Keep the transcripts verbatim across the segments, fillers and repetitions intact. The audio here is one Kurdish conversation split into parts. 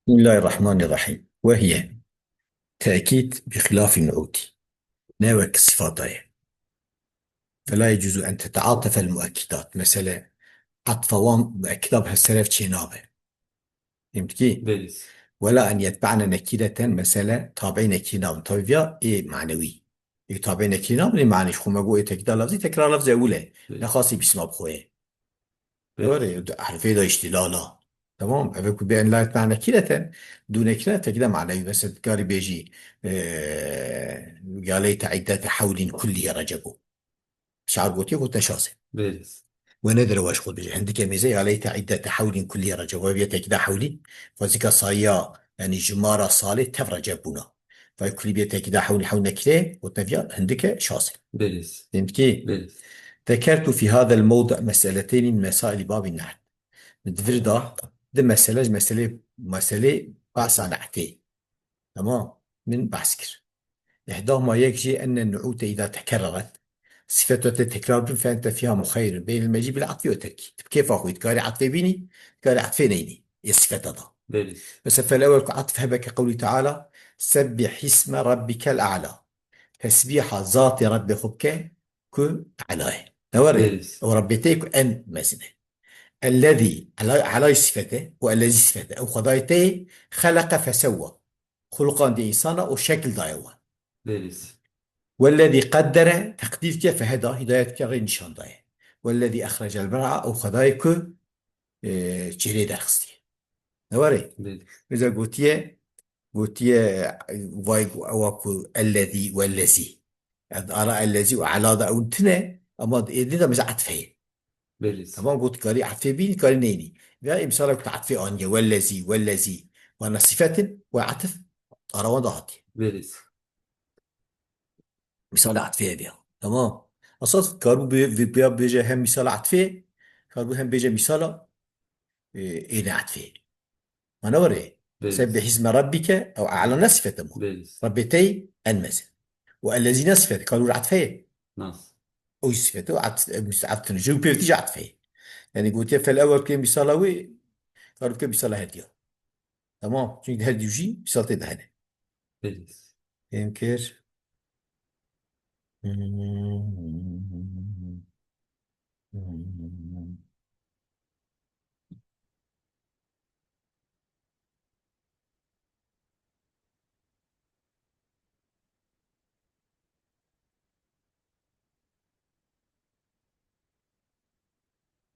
بسم الله الرحمن الرحيم. وهي تأكيد بخلاف النعوت. Ne wek sifata ye. فلا يجوز أن تتعاطف المؤكدات. Mesele, atfa wan muekkidat bi seref çê nabe. Fehmtî? Belê. ولا أن يتبعن نكرة, mesele, tabiî nekî nabin. Tabiî viya ê manewî. Ê tabiî nekî nabin, ê manî ji xwe me got, ê tekîda lafzî, tekrar lafzê ewil e. Belê. Nexasî bîsma bi xwe ye. Belê. Were, di ehrfê de îştîlala. Tamam, eve ku bê en la yetba'ne nekireten, dû nekire, tekîda manewî, mesela, karî bêjî, e, ya leyte iddete hewlin kulliye recebo. Şair gotiye, gote şaze. Belê. We nedire weş xwe bêje. Hindike mêze ya leyte iddete hewlin kulliye recebo. Ve bîye tekîda hewlin, xwezîka sayiya, yanî jimara salê tev receb bûna. Vay kulî bîye tekîda hewlin, hewl nekire, gote viya hindike şaze. Belê. Fehmtî? Belê. ذكرت في هذا الموضع مسألتين من مسائل باب النعت. Min di vir de di mesele ji meselê, meselê behsa ne'tê. Tamam. Min behs kir. إحداهما, yek jî, أن النعوت إذا تكررت, sifeta te tekrar bin, فأنت فيها مخير بين المجيء بالعطف والترك. Tu bi kêfa xwe yî dikarî atfê bînî, dikarî atfê neynî. Ê sifeta da. Belê. Mesela, فالأول ku atf hebe كقوله تعالى: سبح اسم ربك الأعلى. Tesbîha zatê Rebbê xwe bike ku E'la ye. Ne were? Belê. Ew Rebbê te ye ku en mezin e. الذي, E'la, E'la sifet e û الذي sifet e. Ew Xwedayê te ye, خلق فسوى. Xulqandiye însana û şekil daye wan. Belê. والذي قدر, teqdîr kir, فهدى, hidayet kir, rê nîşan daye. والذي أخرج المرعى, ew Xwedayê ku, e, çêrê derxistiye. Ne were? Belê. Mesela gotiye, gotiye, vay, ewa ku الذي والذي. Ara الذي û E'la da ew tune, ama êdî de mesela atf heye. Belê. Tamam, got karî atfê bînî, karî neynî. Veya ê misala ku atfê aniye, والذي، والذي. Wana sifetin, we atf ara wan da hatiye. Belê. Misala atfê hebe ya. Tamam. Esas karibû bê, bê, bê, bêje hem misala atfê, karibû hem bêje misala, e, ê ne atfê. Ma ne were? Belê. سبح اسم ربك, ew E'la ne sifete ma. Belê. Rebbê te ye en mezin. Û الذي ne sifete, karibû atfê ye. Nas. O sifete, o at-, e, mis-, atfin. Ji pêvtî jî atfê ye. Yani gotiye فالأول ke misala wê, karibû ke misala hediya. Tamam. Çünkü her dî jî misal tê de hene. Belê. Fêm kir.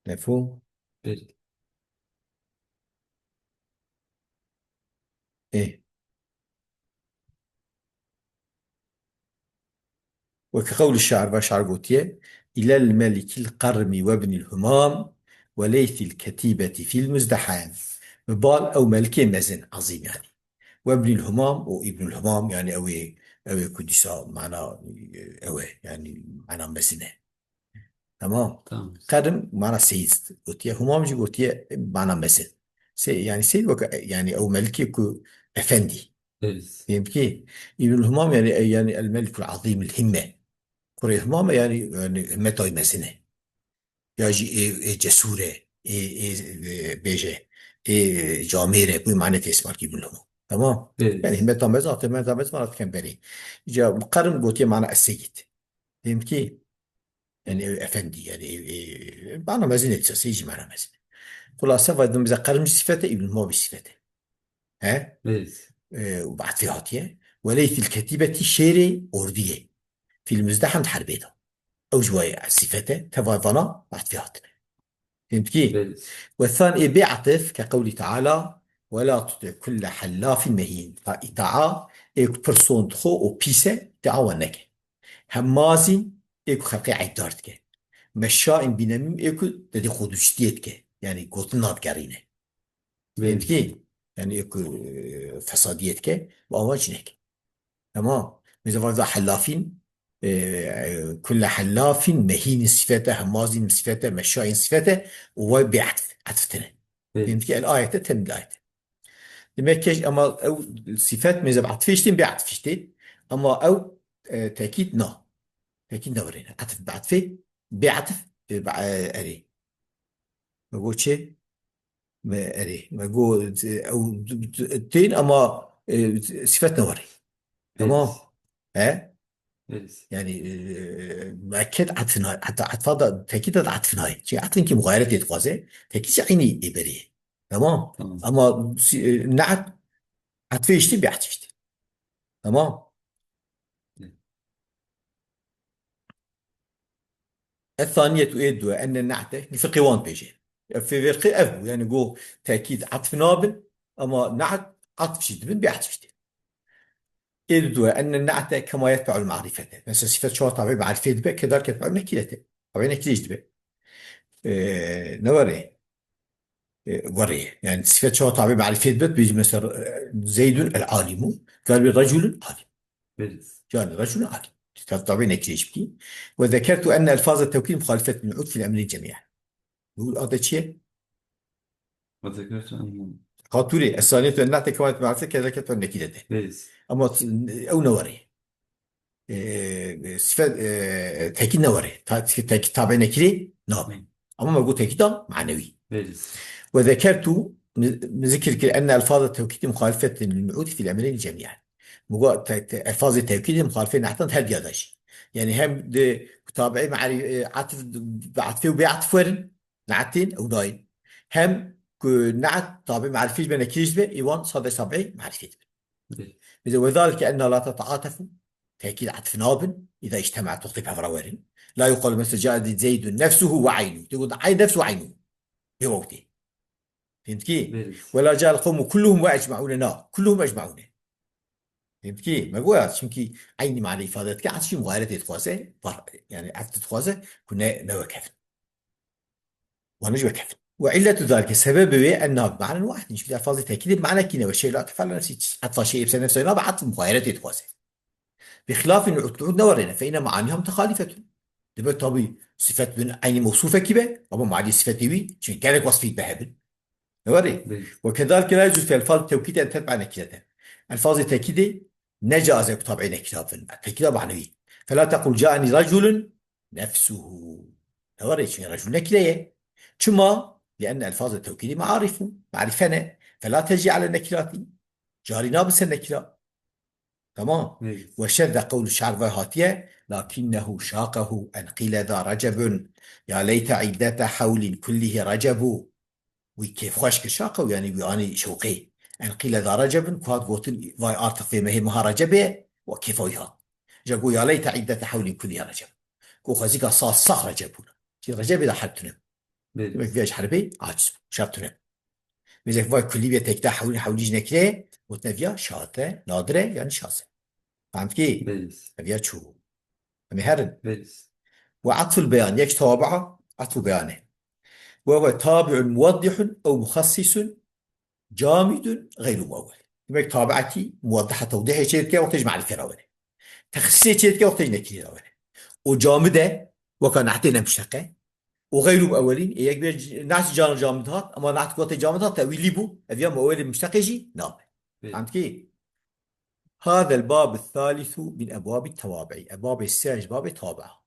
Mefhûm? Belê. Ê. وكقول الشاعر, va şair gotiye: إلى الملك القرم وابن الهمام وليث الكتيبة في المزدحام. Bi bal ew melikê mezin, ezîm yani. وابن الهمام, û Îbnul Himam, yani ew ê, ew ê ku dîsa mana, ew e, yani mana mezin e. Tamam. Tamam. Qerim mana seyîd gotiye. Humam jî gotiye mana mezin. Se-, yani seyîd weke, yani ew melikê ku efendî. Evet. Diyelim ki Îbnul Humam yani, e, yani el melikul azîm el himme. Kurê Humam e yani, yani himmeta wî mezin e. Ya jî ê, ê cesûr e, ê, ê, ê bêje, ê camêr e, bu mane tesmal ki Îbnul Humam. Tamam? Evet. Yani himmeta mezin, himmeta mezin mana dikin berê. Ca qerim gotiye mana es-seyîd. Diyelim ki Yani ew efendî, yani ew, ew, mana mezin e, dîsa seyîd jî mana mezin e. Xulase, va din bize qerim jî sifet e, Îbn Humam jî sifet e. He? Evet. E, û bi atfê hatiye. Weleythil ketîbetî, şêrê ordiyê. Fîl muzdeham di herbê de. Ew jî wayê sifet e, teva vana bi atfê hatine. Fehmtî? Evet. Wethan ê bê atif ke qewlî Teala, "Wela tuti kulle hellafin mehîn." Ta îtaa ê ku pir sond xo û pîs e, îtaa wan neke. Hemmazîn ê ku xelqê eyb dar dike. Meşşaîn bînemîm ê ku dedîqodûçtiyê dike. Yanî gotin nadigerîne. Belê. Fehmtî? Yanî ê ku, e, fesadiyê dike, bi awan jî neke. Tamam. Mesela vajda hellafîn, e, e, kulle hellafîn mehînîn sifete, hemmazîn sifete, meşşaîn sifete û vay bê etf, etf tine. Belê. Fehmtî? El ayete temîl ayete. Demek ki ama ew sifet mezeb atfê ştên, bê atfê ştên. Ama ew, e, tekîd na. Tekîd naverêne. Atf bi atfê, bê atf, e, bi, e, erê. Me got çi? Me, erê, me got, e, ew d-, d-, tên ama, e, sifet newerê. Tamam. He? Belê. Yani, e, muekket atfina, hatta atfa da, tekîd da atfina. Çi atfin ki muxayerete dixwaze, tekîd jî eynî ê berê. Tamam. Tamam. Ama si-, e, ne'at, atfê işte bir atf işte. Tamam. Hı. Es-saniyetu ê due, enne ne'te, li fiqê wan pêşe. Ev fê verqê ev bû, yani go tekîd atf nabin, ama ne'at atf jî dibin, bê atf jî dibin. Ê due, enne ne'te kema yetbe'ul ma'rifete. Mesela sifet çawa tabi ma'rifê dibe, kedalik yetbe'ul nekirete. Tabi nekire jî dibe. Ee, ne var ê? E, werê. Yani sifet çawa tabi marifet bet, bêjî mesela, e, Zeydun el alimu, kar bir reculun alim. Belê. Yani reculun alim. Sifet tabi nekirêj bikî. Ve zekertu enne elfaza tevkîd muhalifet bin ud fil emri cemiyen. Bu adı çiye? Ve zekertu enne Haturi, esaniyetu ennate kemalet marifet kezeket ve nekirete. Belê. Ama ew ne werê. E, sifet, e, tekîd newerê. Ta-, tekîd tabi nekirê nabe. Ama me got tekîda manewî. Belê. Ve zekertu, min, min zikir kir enne elfaza tevkîdî muxalifetin lil nu'ûdî fil emreyn cemî'en. Min got te-, te-, elfazê tevkîdê muxalifê ne'tan her diya de jî. Yani hem di tabi'ê ma'rî-, e, atf, bi atfê û bê atf werin, ne'tên ew nayên. Hem ku ne'et tabi marifê jî be nekirê jî be, ê wan sade tabi'ê marifê dibe. Belê. Bize ve zalike enna la tetaatefu, tekîd atf nabin, îza îctemaet wextê pevra werin. La yuqalu mesela cae Zeydun nefsuhu ve eynuhu. Tê got eyn nefs ve eynuhu. Pê wewtê. Fehmtkî? Belê. Ve la cael qewmu kulluhum ve ecmaune. Na, kulluhum ecmaune. Fehmtkî? Me goya, çünkü eynî mane îfade dike, atf jî muxayeretê dixwaze, var, yani atf dixwaze, ku ne, ne wekevin. Wan jî wekevin. Ve illetu zalike, sebebê wê enna bi manen wahidin. Çünkü elfazê tekîdê bi manekî ne ve şey la tefala nefsî. Atfa şey êpse nefsê nabe, atf muxayeretê dixwaze. Bi xilafî nu'ûd, nu'ûd ne werê ne. Fe inne maaniha mutehalifetun. Dibe tabi sifet bin eynî mewsufekî be, ama manî sifetê wî, çünkü gelek wasfî be hebin. Ne werê? Belê. Ve kedalike la yecuzu fi elfaz tevkîd en tetbi'a nekireten. Elfazê tekîdê ne caiz e ku tabi'ê nekira bin. Tekîda manewî. Fela tequl caeni reculun nefsuhu. Ne werê, çünkü recul nekire ye. Çima? Lienne elfazê tevkîdî maarifun. Marife ne. Fela tecî ale nekirati. Carî nabe ser nekira. Tamam. Belê. Ve şedde qewlu şair ve hatiye, lakinnehu şaqehu en qîle za Recebun, ya leyte iddete hewlin kullihi Recebu. Wî kêfxweş kir şaqew, yani wî anî şewqê. En qîle za Recebun, ku hat gotin, vay artık vê mehê meha Recebê, wa kêfa wî hat. Ja got, ya leyte iddete hewlin kullihi Receb. Ku xwezîka sal sax Receb bûna. Çi Recebê de herb tune. Belê. Demek ki vêj herbê aciz bû. Şer tune. Mêzek vay kulî bê tekîda hewlî hewlî jî nekirê, gotine viya şaze, nadire, yani şaze. Fehmtkî? Belê. Ev ya çû. Em ê herin. Belê. Ve atful beyan, yek tawabaa, atfu beyan e. Ve ve tabi'un muwaddihun ew muxassisun camidun gayru muawwel. Demek tabi'ekî muwaddiha tewdihê çê dike, wextê ji marifê re were. Texsîsê çê dike, wextê ji nekirê re were. O camid e, weka ne'tê ne muşteq e. Û gayru muawwelîn, ê yek bê c-, ne'tî can camid hat, ama ne'tî ku hatê camid hat, tewîlî bû, ev ya muawwelê muşteqê jî nabe. Belê. Fehmtkî? Hazel babu thalisu min ebwabi tewabi'i. Ev babê sê ji babê tabi'a.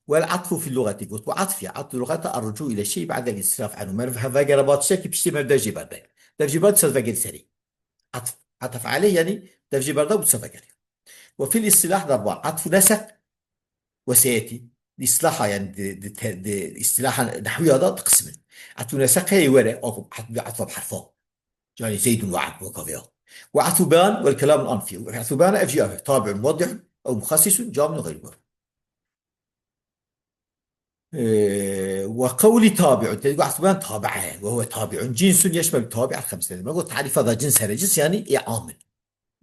Wel atfu fil lugati, got bu atf ya, atf lugata arrucu ile şey ba'del insiraf anhu. Meriv hevegere ba tiştekî piştî meriv dev jê berde. Dev jê berde ser vegeri serî. Atf, atf aleyh yani dev jê berda bû ser vegeri. Ve fil istilah darban. Atfu neseq ve seyetî. Di istilaha yani di, di, te-, di istilaha nehwiya da di qismin. Atfu neseq heye were, o atf bi atfa bi herfa. Yani Zeydun ve Abd ve kaveya. Ve atfu beyan ve kelamul anfi. Ve atfu beyan ev jî ev. Tabi'un muwaddihun ew muxassisun camidun gayru muawwel. Ee, ve qewlî tabi'un. Tê got, ben tabi'e. Ve huve tabi'un. Cinsun yeşmel tabi'el xemse. Me got, tarifa da cins here. Cins yani ê am in.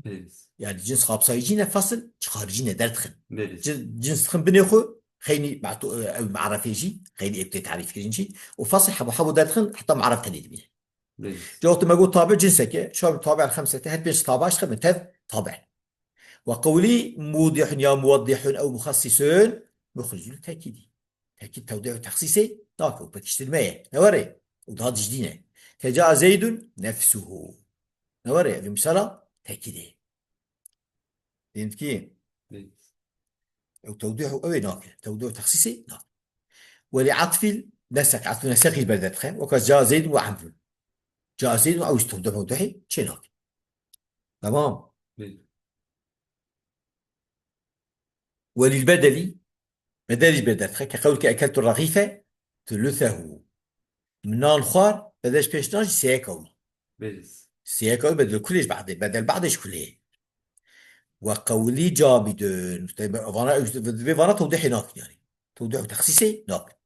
Evet. Yani cins xapsayıcı ne, fasıl çıkarıcı ne, derdixin. Evet. Cin-, cins dixin binê xwe, xeynî ma'tu-, ew marefê jî, xeynî ê tê tarîf kirin jî. Û fasıl hebo hebo derdixin, heta maref tenê dibîne. Evet. Cewabte me got tabi cinseke, şab tabi'el xemsete, her pênc tabi işte min tev tabi. Ve qewlî mudihun ya muwaddihun ew muxassisun muxricul tekîdî. Tekîd tewdîh û texsîsê nake û pekiştirme ye. Ne were? Û daha dijdîne. Keca Zeydun nefsuhu. Ne were? Ev mesela tekîdê. Fehmtkî? Evet. Ew tewdîh û ew ê nake. Tewdîh û texsîsê nake. Welî atfîl neseq, atfî neseqî berdetxe. Weka ca Zeydun ve Amrun. Ca Zeydun ew jî tewdih mewdihê çê nake. Tamam. Belê. Welîl bedelî, bedel jî bê derdixe, ke qewlke ekeltu rexîfe thuluthehu. Min nan xwar, bedel ji pêş nan jî sêyeka wî. Belê. Sêyeka wî bedel kulê ji behdê, bedel behdê ji kulê. Ve qewlî camidun. Vana, vê vana tewdihê nakin yani. Tewdih û texsîsê nakin.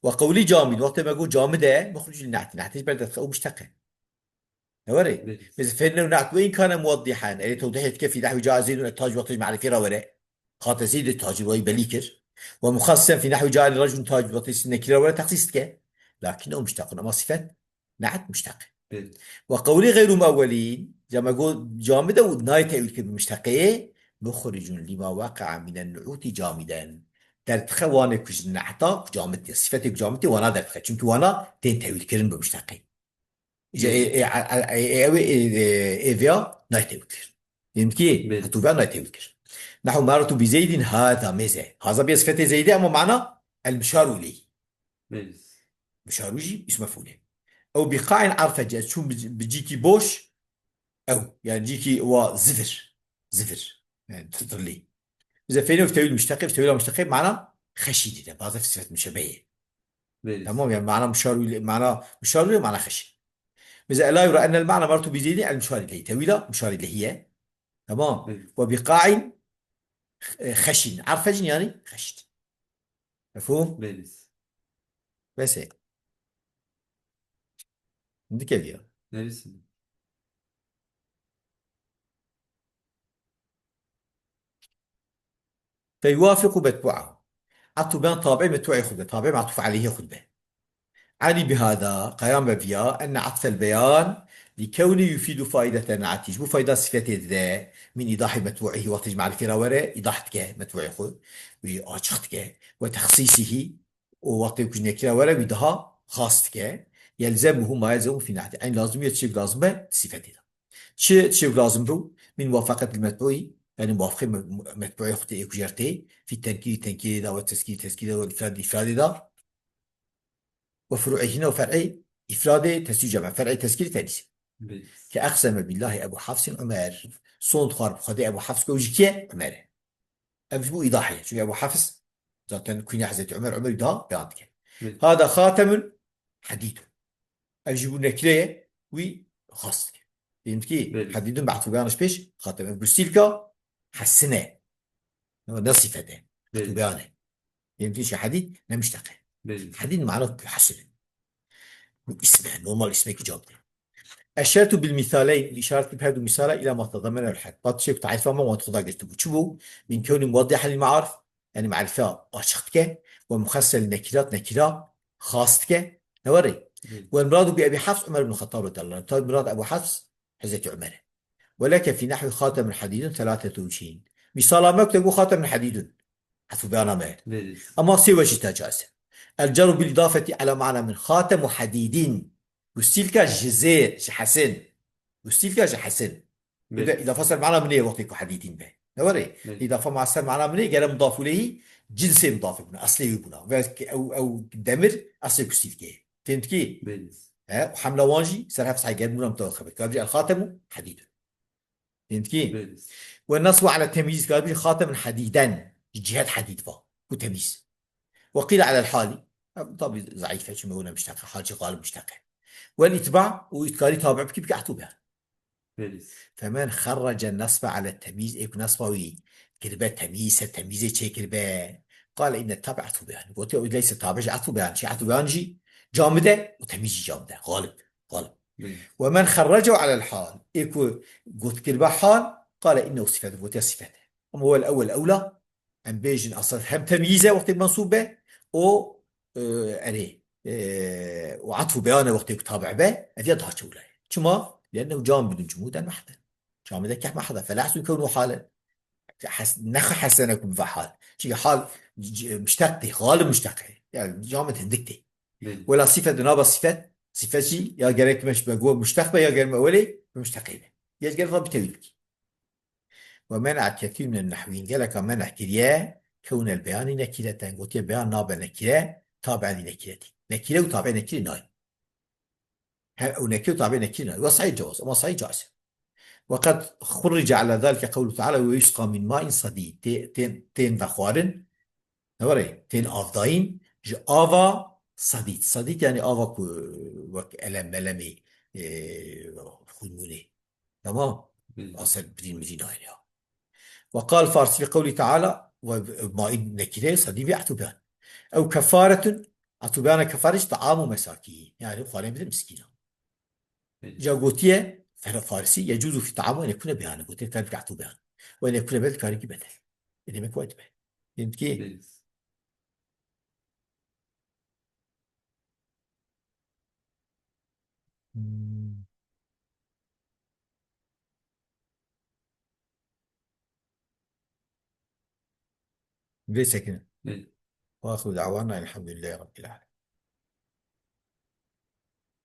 Ve qewlî camid, wextê me got camide, muxricun ne'tî, ne'tî ji ber derdixe, ew muşteq e. Ne were? Belê. Mesela, فإنه نعت وإن كان موضحا. Erê tewdihê dike fî nehwî ca Zeydun et tac wextê ji merîfî re were. Hate Zeydê tacî wayî belî kir. Ve muxassisen fî nehwî ca racun tac wextê sî nekîre were texsîs dike. Lakin ew muştequn, ama sifet ne'et muşteq. Belê. Ve qewlî xeyru muewwelîn. Ca me got camide û nayê tewîl kir bi muşteqê. Muxricun lima waqa'a minen nu'utî camiden. Derdixe wanê ku ji ne'ta ku camid tê, sifetê ku camid tê wana derdixe. Çimkî wana tên tewîl kirin bi muşteqê. Îca ê, ê, ê, ê, ew ê, ê, ê, ê vêya nayê tewil kir. Fehmtî? Belê. Heta vêya nayê tewil kir. Nehu merartu bi Zeydin haza mêze. Haza bê sifetê Zeydê ama mana el mişaru ileyh. Belê. Mişaru jî îsm mef'ûl e. Ew bi qa'in arfece, ez çûm bi, bi cîkî boş, ew, yani cîkî wa zivir. Zivir. Yani titirlî. Bize feyno tewil muşteqê, tewila muşteqê mana xeşî dide. Bazı sifet müşebehê. Belê. Tamam, yani mana mişaru ile, mana mişaru ile mana xeşî. Mesela, ela yura ennel mana mertu bi Zeydin el mişar ileyh. Tewila mişar ileyhiye. Tamam. Belê. Ve bi qa'in, e, xeşin. Arfecin yani xeşin. Mefhum? Belê. Bes e. Dikevî ya. Neresi? Feyuwafiqu metbu'ahu. Atû ben tabi'ê metbu'ê xwe be, tabi'ê matûf aleyhê xwe be. Ani bihada, qeyam be viya, enne atfel beyan, li kewni yufidu faideten ati. Ji bo fayda sifetê dide, min idahî metbu'ihi, wextê ji marifê re were, idah dike metbu'ê xwe, wî açiq dike, ve texsîsîhî, û wextê ku ji nekîre were, wî daha xas dike, yelzemuhu ma yelzemu fî na'ti. Eyn lazim ye, çi lazim be, sifetê de. Çi, çi lazim bû? Min muwafaqetil metbu'i, yani muwafaqê me-, metbu'ê xwe tê ê ku jer tê, fî tenkîrî tenkîrê de, ve teskîrî teskîrê de, ve ifradî ifradê de, ve furu'ihîne û fer'ê ifradê teskîr cem, fer'ê teskîrî tenîs. Belê. Ke eqseme billahi Ebu Hafsin Umer. Sond xwar bi Xwedê Ebu Hafs ku ew ji kî ye? Umer e. Ev ji bo îdahê. Çünkü Ebu Hafs zaten kuyne Hazreti Umer, Umer daha beyan dike. Belê. Hada xatemun hedîdun. Ev ji bo nekireye wî xas dike. Fehmtî? Belê. Hedîdun bi atfû beyan ji pêş xatem. Ev gustîlka hesine. Ne sifete. Belê. Atfû beyan e. Fehmtî? Şi hedîd ne muşteq e. Belê. Hedîd mana hesin e. Bu isme, normal isme ki cevap. Eşertu bil misaleyn, îşaret kir her du misala ila ma tadamene el had. Bat şek tarifa me wan xuda girtibû. Çi bû? Min kewni muwaddihen lil maarif, yani marife açık dike, ve muxessel nekirat, nekira xas dike. Ne were? Hı. Ve muradu bi Ebi Hafs Ömer bin Xattab radıyallahu anh. Tabi murad Ebu Hafs Hazreti Ömer. Ve leke fi nahwi xatemun hadidun thelathetu wechin. Misala me kute gu xatemun hadidun. Atfû beyana me. Belê. Ama sê wecî te caiz e. El ceru bil idafeti ala mana min xatemu hadidin. Gustîlka ji zê, ji hesin. Gustîlka ji hesin. Belê. Bu da îdafa ser mana min ê wextê ku hedîdîn be. Ne were? Belê. Îdafa ma ser mana min ê gere mudaf ileyhî cinsê mudafê bûne, eslê wî bûna. Ve ew, ew demir eslê gustîlkê ye. Fehmtî? Belê. He, û hemla wan jî ser heft sahî gere bûna mutewexebet. Kabî el xatemu hedîdun. Fehmtî? Belê. Ve nasbu ala temyiz kabî xatemun hedîden. Cihet hedîd va. Bu temyiz. Ve qîle alel hali. Tabi zayıf e, çünkü ona müşteq e. Hal jî galib müşteq e. Vel itba û îtkarî tabi bikî bikî atû be. Belê. Femen xerrece nasbe ala temyiz, ê ku nasba wî kiribe temyiz, ser temyizê çêkiribe. Qale inne tabi atû be. Gotiye leyse tabi jî atû be. Çi atû be jî camide û temyiz jî camide. Galib. Galib. Belê. Ve men xerrece alel hal. Ê ku got kiribe hal, qale inne sifet, gotiye sifet. Ama wel ewel ewla, em bêjin asal hem temyîz e wextê mensûb be, û, e, erê, e, û atf û beyan e wextê ku tabi be, ev ya daha çewla ye. Çima? Liennehu camidun cumudan mehden. Camide keh mehda. Fela yahsun kewnu halen. Hes-, nexwe hesene ku bive hal. Çünkü hal c-, c-, muşteq tê, galib muşteq e. Yani camid hindik tê. Belê. Wela sifet naba sifet, sifet jî ya gerek me ji be go muşteq be ya gerek me welê bi muşteqê be. Ya gerek bi tewîl bikî. Ve men'a kethîr minen nehwîn, geleka men'a kiriye, kewnel beyanî nekîreten, gotiye beyan nabe nekîre, tabi'en li nekîretî. Nekîre û tabi'ê nekîre nayê. He, ew nekir tabi nekirine. Ve sahih cevaz. Ama sahih caiz. Ve qed xurrice ala zalike qewlu teala ve yusqa min ma'in sadîd. Tê-, tên, tên vexwarin. Ne were? Tên avdayîn ji ava sadîd. Sadîd yani ava ku wek elem melemê, e, xûnmûnê. Tamam. Hı. Asel birîn mirîn aynı ya. Ve qal Farsî bi qewlî teala ve ma'in nekire sadî bi ehtûben. Ew kefaretun, ehtûbena kefare ji ta'amu mesakî. Yani xwarin bidin miskîna. Hı. Ja gotiye, fer-, Farsî, yecuzu fi ta'amu en yekune beyane. Gotiye kar bi ehtûben. Ve en yekune bel kar ki bedel. E demek wayt be. Demek ki Hı. Hmm. Vê sekine. Hı. Ve axiru da'wana elhamdülillahi rabbil alemin.